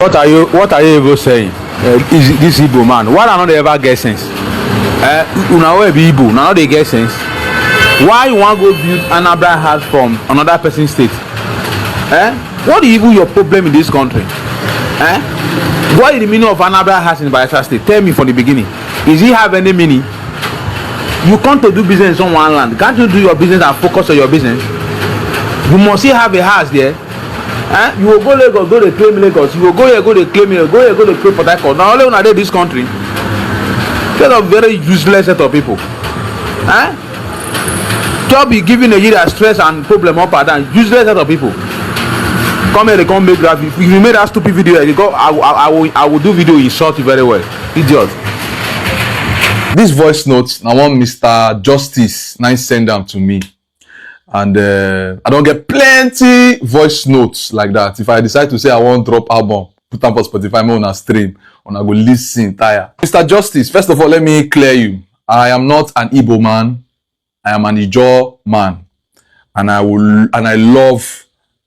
What are you even saying? Is this Igbo man? Why I no dey ever get sense? Una wey be Igbo, una no dey get sense. Why you wan go build Anambra House from another person state? Eh? What is even your problem in this country? Eh? What is the meaning of Anambra House in Bayelsa State? Tell me from the beginning. Is it have any meaning? You come to do business on one land. Can't you do your business and focus on your business? You must still have a house there. Eh? You go go Lagos, go dey claim Lagos. You go go here, go dey claim here, go here, go dey claim Port Harcourt. Na only una dey this country. Set of very useless set of people. Eh? Just be giving Nigeria stress and problem up and down. Useless set of people. Come here, they come make graphic. If you make that stupid video, you go. I will do video, insult you very well. Idiot. This voice note na one Mr. Justice na him send am to me, and I don get plenty voice notes like that. If I decide to say I wan drop album, put am for Spotify, make una stream, una go listen tire. Mr. Justice, first of all, let me clear you. I am not an Igbo man. I am an Ijaw man, and I love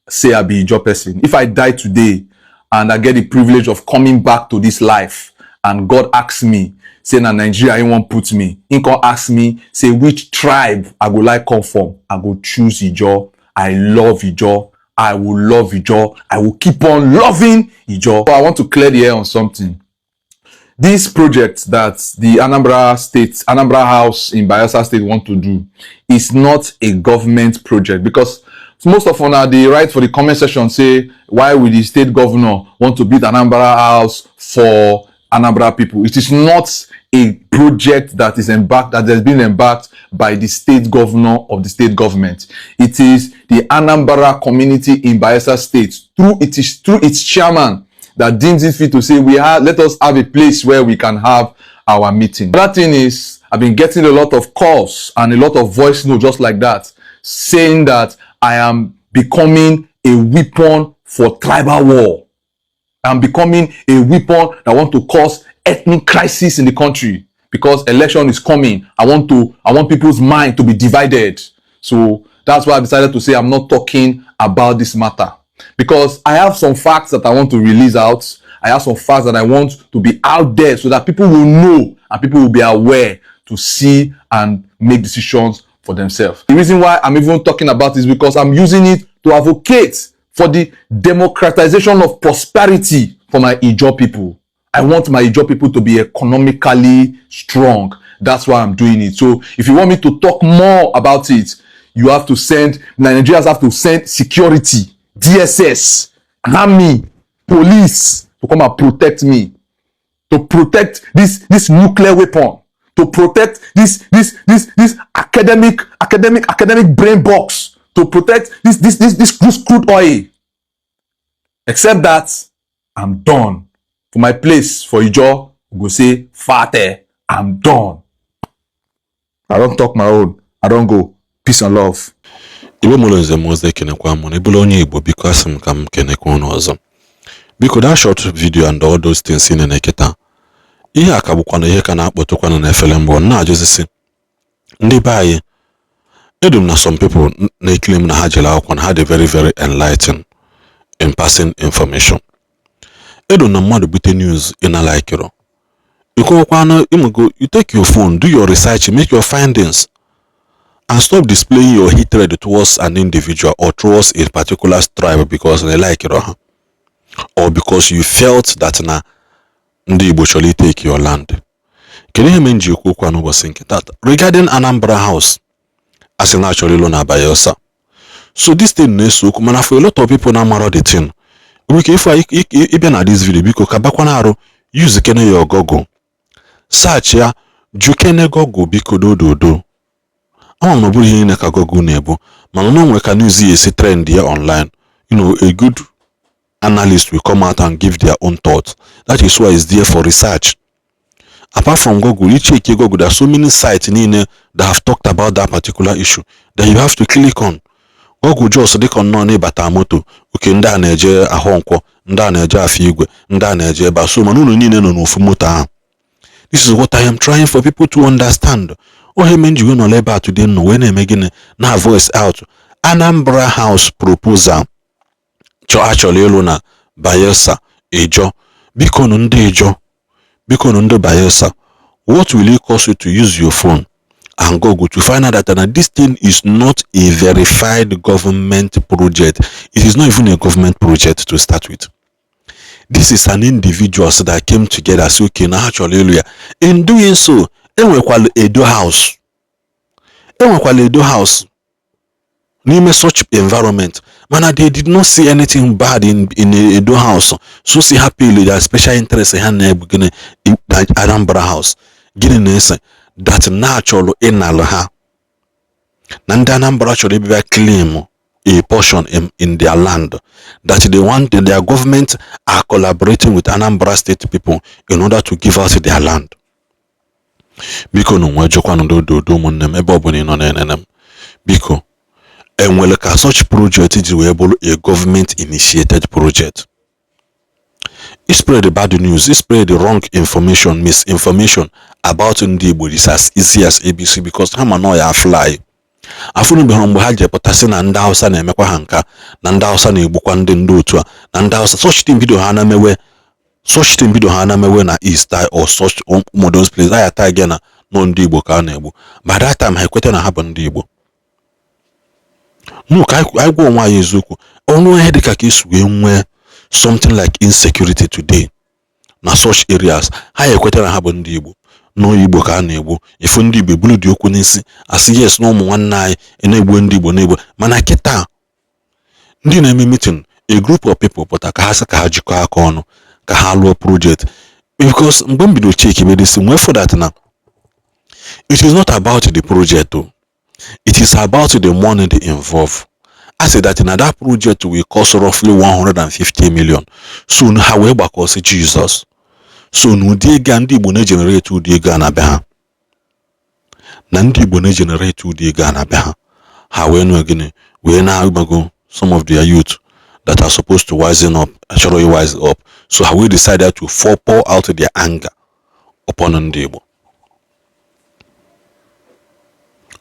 say I be Ijaw person. If I die today and I get the privilege of coming back to this life, and God ask me say na Nigeria him wan put me, him come ask me say which tribe I go like come from, I go choose Ijaw. I love Ijaw. I will love Ijaw. I will keep on loving Ijaw. But I want to clear the air on something. This project that the Anambra State, Anambra House in Bayelsa State want to do is not a government project, because most of una dey write for the comment section say why will the state governor want to build Anambra House for Anambra people? It is not a project that has been embarked by the state governor of the state government. It is the Anambra community in Bayelsa State through its chairman that deems it fit to say we have let us have a place where we can have our meeting. Other thing is, I've been getting a lot of calls and a lot of voice notes just like that, saying that I am becoming a weapon for tribal war. I'm becoming a weapon that want to cause ethnic crisis in the country because election is coming. I want people's mind to be divided. So that's why I decided to say I'm not talking about this matter, because I have some facts that I want to release out. I have some facts that I want to be out there so that people will know and people will be aware to see and make decisions for themselves. The reason why I'm even talking about is because I'm using it to advocate for the democratization of prosperity for my Ijaw people. I want my Ijaw people to be economically strong. That's why I'm doing it. So if you want me to talk more about it, you have to send, Nigerians have to send security, DSS, army, police to come and protect me, to protect this nuclear weapon, to protect this academic brain box, to protect this crude oil. Except that, I'm done. For my place for Ijaw, we go say, "Fate, I'm done." I don talk my own. I don go. Peace and love. Igbo mụrụ nze m ọzọ, ekenekwa m na ịbụrụ onye Igbo. Biko, asị m ka m kenekwa unu ọzọ. Biko, that short video and all those things ị na kịta, ihe a ka bụkwana ihe ka na-akpọtụkwana na efere mbụ na-ajụzisi ndị be anyị. Edum na some people na-eclaim na ha jere akwụkwọ, na ha dị very very enlightened in passing information. Edu na mmadụ bute news ị na likeịrọ, ịkọwakwana ịmụgo. You take your phone, do your research, make your findings and stop displaying your hatred towards an individual or towards a particular tribe because they like ha or because you felt that na ndị Igbo chọrọ take your land. Kedu ihe mere m ji ekwu okwu a n'ụbọchị nke tata regarding Anambra House asị na achọrọ ịlụ na Bayelsa? So this thing na-ese okwu, mana for a lot of people na-amarọ the thing, nwere ike ife ịbịa na this video. Biko, ka bakwana arụ, use kene your Google search ya, jukene Google, biko, dododo. Ama m na ọ bụrụ ihe niile ka Google na-ebu, mana na onwe ka news ya esi trend ya online. A good analyst will come out and give their own thoughts. That is why it's there for research. Apart from Google, you check Google, there are so many sites niile that have talked about that particular issue that you have to click on. Google just dịka nnọọ n'ịbata moto oke, ndị a na-eje ahụ nkwọ, ndị a na-eje afọ igwe, ndị a na-eje ebe a, so mana unu niile nọ n'ofu moto ahụ. This is what I am trying for people to understand. Ohe me njiwe nọ ebe a today nọ wee na-eme gịnị na voice out Anambra House proposal chọ achọrọ ịlụ na Bayelsa. Ijaw. Biko nụ ndị Ijaw, biko nụ ndị Bayelsa, what will it cost you to use your phone and Google to find out that na this thing is not a verified government project? It is not even a government project to start with. This is an individuals that came together, say, okay, na ha chọrọ ịlụ ya. In doing so, enwekwala Edo House, enwekwala Edo House n'ime such environment, mana they did not see anything bad in Edo House. So si ha pili their special interest ha na-ebu gịnị na Anambra House, gịnị na-ese that na chọrọ ịnalụ ha, na ndị Anambra chọrọ ịbịa claim a portion in their land, that they want their government are collaborating with Anambra State people in order to give out their land. Biko na nwee jụkwanụ dododo, ụmụnne m, ebe ọbụla ị nọ na-enene m, biko, enwere ka such project ji wee bụrụ a government initiated project? I spread the bad news, I spread the wrong information, misinformation about ndị Igbo is as easy as ABC, because ha ma na ya fly. Afụnụbeghị mgbe ha ji pụtasị na ndị Hausa na-emekwa ha nka, na ndị Hausa na-egbukwa ndị otu a, na ndị Hausa. Such thing bido ha na-emewe, such thing bido ha na-emewe na East or such ụmụ those places, aya taa gị na nọ ndị Igbo ka a na-egbu. By that time, ha ekweta na ha bụ ndị Igbo. No, ka anyị gwa onwe anyị eziokwu. Ọnụ ihe dịka ka esi wee nwee something like insecurity today na such areas, ha ekweta na ha bụ ndị Igbo, n'Igbo ka a na-egbu. Ifu ndị Igbo ebulu dị okwu n'isi, asị yes, na ụmụ nwanne anyị na-egbu ndị Igbo na-egbu. Mana kịta ndị na-eme meeting, a group of people pụta ka ha sị ka ha jikọọ aka ọnụ ka ha lụọ project, because mgbe m bido check medicine nwee for that na it is not about the project o, it is about the money they involve. I say that na that project will cost roughly 150 million. So ha wee gbakọsị Jesus. So n'ụdị ego a ndị Igbo na-egenerate, ụdị ego a na be ha, na ndị Igbo na-egenerate ụdị ego a na be ha, ha wee nụ gịnị wee na-agbago some of their youth that are supposed to wisen up achọrọ wise up. So ha wee decide to pour out their anger upon ndị Igbo.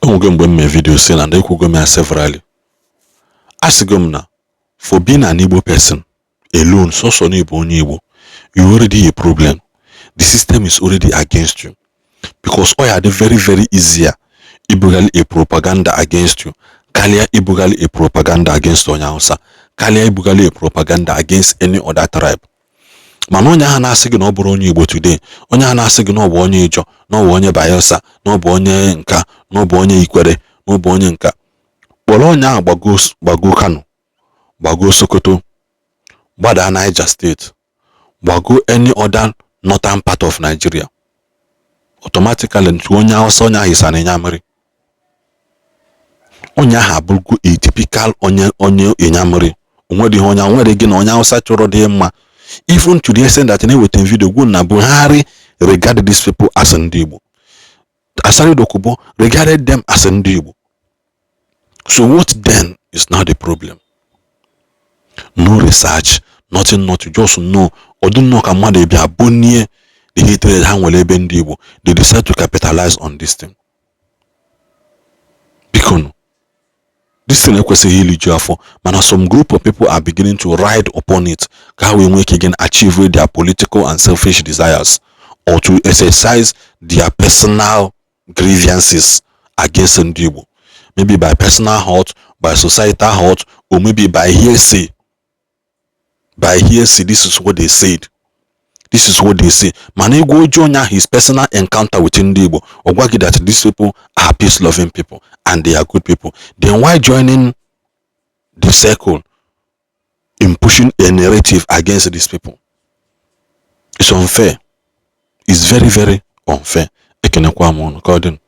Onwego mgbe m mee video si na ndị ekwugo m ya severally, asịgo m na for being an Igbo person alone, sọsọ na ịbụ onye Igbo, you already a problem. The system is already against you, because ọ ya dị very very easier ibugali a propaganda against you karịa ibugali a propaganda against onye Hausa, karịa ibugali a propaganda against any other tribe. Mana onye ahụ na-asị gị na ọ bụrụ onye Igbo today, onye ahụ na-asị gị na ọ bụ onye Ijọ, na ọ bụ onye Bayelsa, na ọ bụ onye nka, na ọ bụ onye Ikwere, na ọ bụ onye nka, kpọrọ onye ahụ gbago, gbago Kano, gbago Sokoto, gbadaa Niger State, gbago any other northern part of Nigeria, automatically ntu onye Hausa, onye ahụ isa na ịnyamịrị, onye ahụ abụrụgo a typical onye ịnyamịrị. Onwere ihe onye nwere gị na onye Hausa chọrọ dị mma. Even to the extent that na-eweta video gwu na Buhari regarded these people as ndị Igbo, Asari Dokubo regarded them as ndị Igbo. So what then is now the problem? No research, nothing, nothing, just know ọdụ nnọọ ka mmadụ bịa bonie the hatred ha nwere ebe ndị Igbo. They decide to capitalize on this thing. Biko, this thing ekwesịghị iliju afọ, mana some group of people are beginning to ride upon it ka ha wee nwee ike again achieve their political and selfish desires or to exercise their personal grievances against ndị Igbo, maybe by personal hurt, by societal hurt, or maybe by hearsay. By hearsay, this is what they said, this is what they say. Mana ịgwa oju onye ahụ his personal encounter with ndị Igbo, ọ gwa gị that these people are peace loving people and they are good people. Then why joining the circle in pushing a narrative against these people? It's unfair. It's very very unfair. Ekenekwa m ụnụ ka ọ dị.